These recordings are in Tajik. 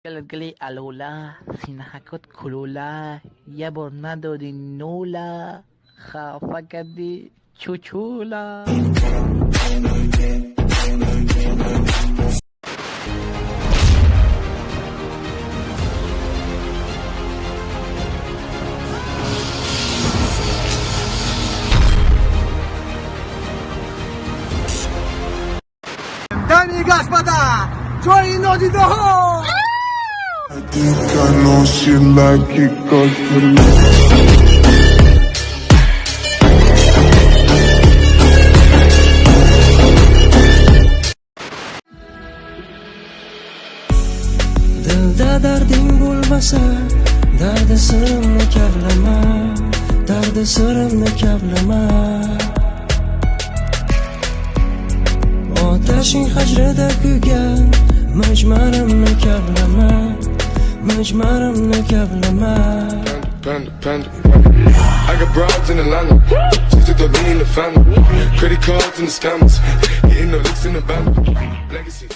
Гали алола, синаҳакот кулула, я бор надоди нула, хафа кардӣ чучула. Дамы и господа, чои нодидаҳо! I think I know she like it 'cause you Dilda darding bo'lmasa, dardi sirimni kavlama, dardi sirimni kavlama. Otashing hajrida kuygan mijmarimni kavlama, mijmarimni kavlama. Panda, panda. I got broads in Atlanta. Just took the lean in the family. Credit cards and the scammers. Hitting the licks in the bando. Legacies.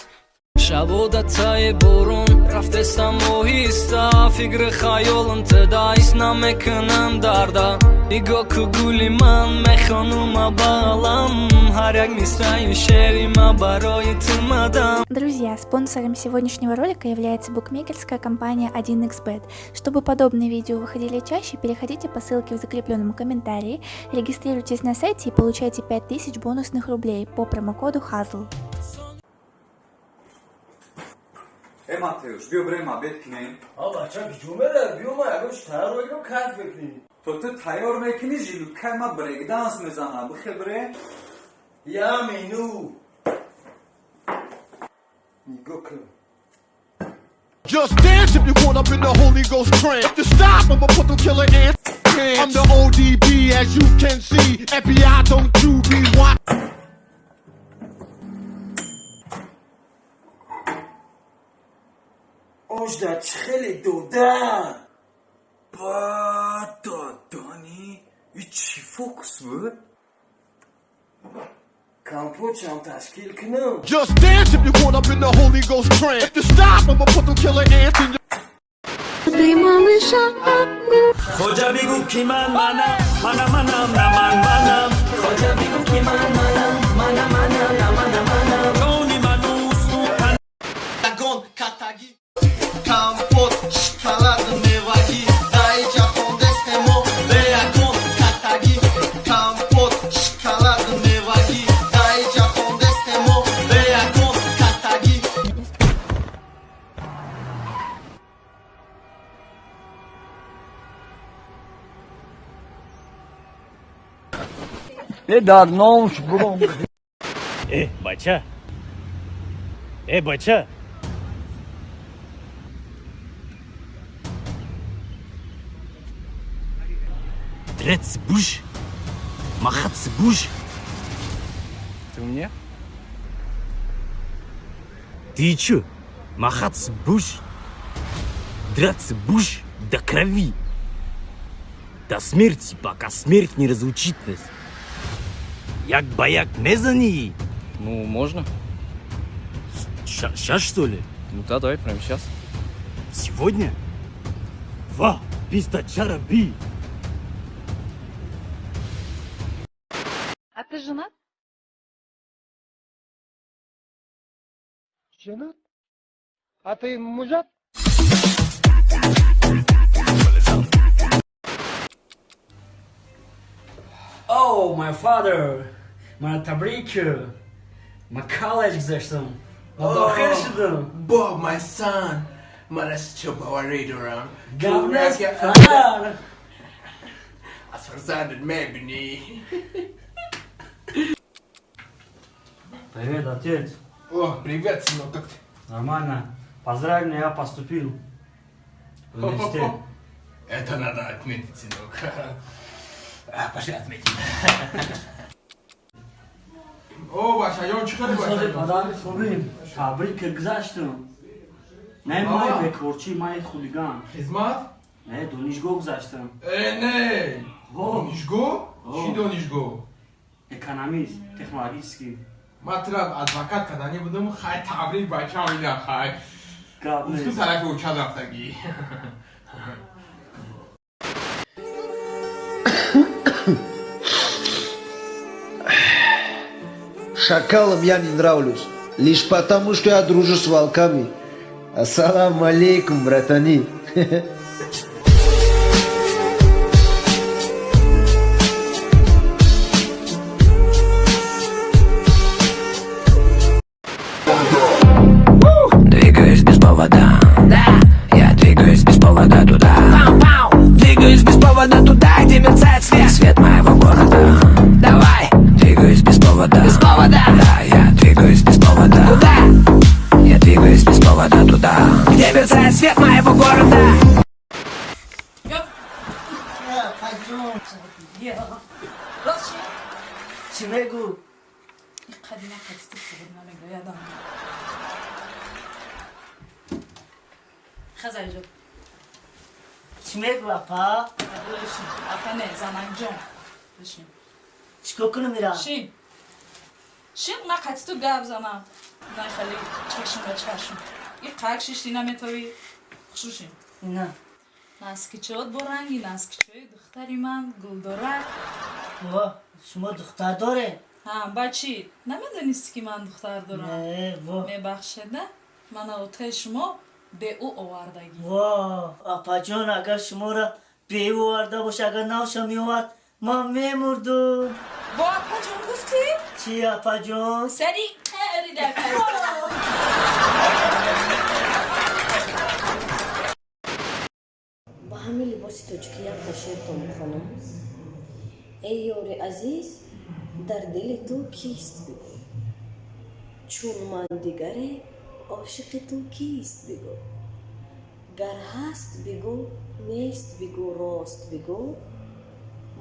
Шабода таи борон рафтестам оҳиста, фикри хаёлам тида ҳис намекунам дарда. Нигоҳ ку, гули ман, мехонума балам, ҳар як мисраи шеъри ма барои ту мадам. Друзья, спонсором сегодняшнего ролика является букмекерская компания 1xBet. Чтобы подобные видео выходили чаще, переходите по ссылке в закрепленном комментарии, регистрируйтесь на сайте и получайте 5000 бонусных рублей по промокоду HAZL. Э, Матеуш, биё бирем, обед кунем. А бача, киҷо мера? Биё, ма ягон чи тайёр мекунам, кайф мекунем. То ту тайёр мекунӣ, желудкай ма брейкданс мезана. Бихел бире. Я мену нигоҳ кун. Just dance if you caught up in the Holy Ghost trance. To stop, I'ma put them killer ants. I'm the ODB, as you can see. FBI, don't you be watching. Ожда чӣ хеле дода ба додани И чӣ фокус буд? Компотшам ташкил кунам. Just dance if you caught up in the Holy Ghost trance. To stop, I'ma put them killer ants in your Хоҷа, бигӯ, ки ман манам, мана манам, на ман манам. Хоҷа, бигӯ, ки ман манам, мана манам, на мана манам. Ҷони манусту. Ягон катагӣ, компот, шоколад, мевагӣ даиҷа хондестемо бе ягон катагӣ. Компот, шоколад, мевагӣ даиҷа хондестемо бе ягон катагӣ. Дар номш буром. Э, бача. Э, бача. Драться будешь? Махаться будешь? Ты мне? Ты чё? Махаться будешь? Драться будешь до крови? До смерти, пока смерть не разлучит нас. Як ба як мезани? Ну, можно. Сейчас, что ли? Ну да, давай прямо сейчас. Сегодня? Ва, писта чара би. А ты женат? Женат? А ты мужат? Oh, my father! Мана табрик! Ма колледж гузаштам. Ма дохил шудам. Bob, my son, ман аз чӣ боварӣ дорам. Гап нест, падар. Аз фарзандат мебинӣ. Привет, отец. О, привет, сынок, как ты? Нормально. Поздравь меня, я поступил в университет. Это надо отметить, сынок. А, пошли отметим. О, бачаён, чӣ хеле? Сози, падар, хубим. Табрик, гузаштам. Не, май бекорчӣ, май хулиган. Хизмат? Не, донишгоҳ гузаштам. Э, не. Донишгоҳ? Чӣ донишгоҳ? Экономист, технологический. Ман тура адвокат кардани будам. Хай, табрик, бачам, ина хай. Гап Ту нест. тарафи учад рафтагӣ. Шакалам я не нравлюсь. Лишь потому, что я дружу с волками. Ассаламу алейкум, братани. Двигаюсь без повода. Да, я двигаюсь без повода туда. Пау-пау. Двигаюсь без повода туда, где мерцает свет. Свет моего города. Давай. Двигаюсь без повода. Без повода. Да, я двигаюсь без повода. Куда? Я двигаюсь без повода туда, где мерцает свет моего города. Рост шин. Чӣ мегӯ? Қади нақадисту фуғур намегӯ, ядам. Хазариҷо. Чӣ мегӯ, апа? Бишин. Апа не, заманҷон. Бишин. Чикор кунам ира? Шин. Шин, ма қадисту гап занам. Най, хеле чашм ба чашм. И қак шишти наметавӣ. Хушу шин. На. Наскичот бо ранги наскичои духтари ман гулдорак. Во, шумо духтар доред? Ҳа, ба чӣ? Намедонисти, ки ман духтар дорам? Не, во. Мебахшед, на? Мана отаи шумо бе ӯ овардагӣ. Во, апаҷон, агар шуморо беӯ оварда боша, агар навша меовард, ман мемурдум. Бо апаҷон гуфтӣ? Чӣ, апаҷон? Сари қаъри дар. Ба ҳамин либоси тоҷикӣ якта шеъртон бихонам. Эй ёри азиз, дар дили ту кист, бигӯ, чун ман дигаре ошиқи ту кист, бигӯ, гар ҳаст бигӯ, нест бигӯ, рост бигӯ,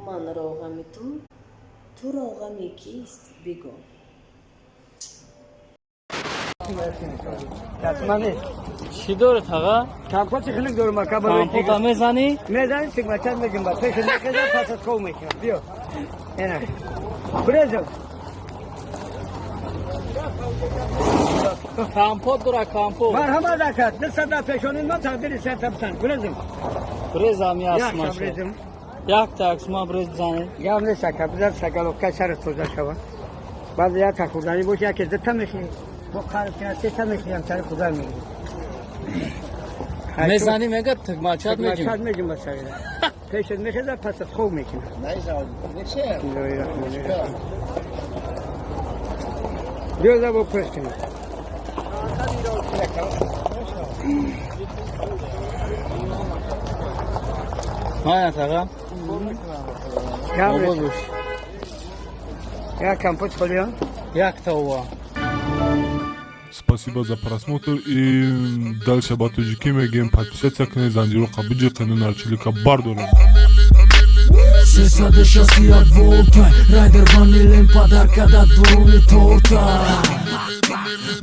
манро ғами ту, туро ғами кист, бигӯ. Чӣ доред, ага? Компоти хеле дорам, ака. Компота мезанӣ? Мезанем, тигмачат мегим, ба пеш мехезам, пас аз хоб мекунам. Биё. Ина. Брезов. Компот дора, компот. Марҳамат, ака, дастат дар пешонин ман тақдири сарта битан. Брезов. Брезам. Як Ясмаша. брезов. Якта аксма брез бизанед. Гап нест, ака, бизар сагаловка сар тоза шава. Баъд як та хурданӣ бош, яке дута мехӯрем. Бо қариб кина сета мехӯрем, сари худа мегирем. Мезанӣ, мега тигмачат меҷим. Тигмачат мегим ба сари. Пешат мехеза, пас аз хоб мекунам. Бисмиллоҳи-раҳмони-раҳим. Биё, забо пӯш кунем. Маят, ага. Гап Обод нест. бош. Як компот холиён. Якта ова. Спасибо за просмотр и дальше ба тоҷикӣ мегӯем: подписаться кунед, занҷироқа биҷиқену нарчилика бардорем. 361 волта, райдер ванилем подарка да дуруни торта.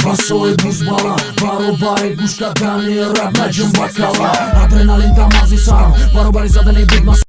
Басои бузбала баробари гӯш кардани раб наҷум бакала. Адреналин да мағзи сарам баробари задани бигма.